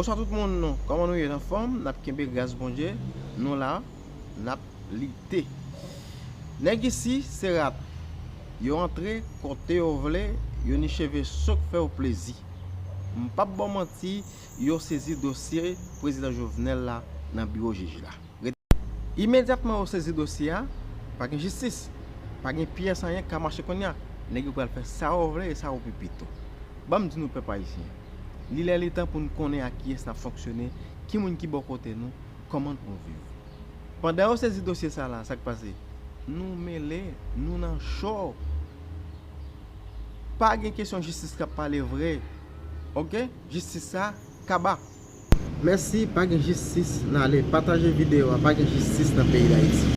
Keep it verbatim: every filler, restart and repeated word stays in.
Bonswa tout moun, kòman nou ye? Anfòm? N ap kenbe gras Bondye. Nou la, n ap lite. Nèg isi se rat. Yo antre kote yo vle, yo niche veso k fè yo plezi. M p ap ba w manti, yo sezi dosye prezidan Jovenel la nan biwo jij la. Imedyatman yo sezi dosye a, pa gen jistis, pa gen pyès anyen k ka mache kounye a. Nèg yo pral fè sa yo vle e sa yo pi pito. Ban m di nou, pèp ayisyen, li lè li tan pou n konnen ak kiyès n ap fonksyone, ki moun ki bò kote nou, kòman n pou n viv. Pandan yo sezi dosye sa la, sa k pase? Nou mele, nou nan cho. Pa gen kesyon jistis k ap pale vre. Oke? Jistis sa kaba. Mèsi, pa gen jistis, n ale. Pataje videyo a, pa gen jistis nan peyi Dayiti.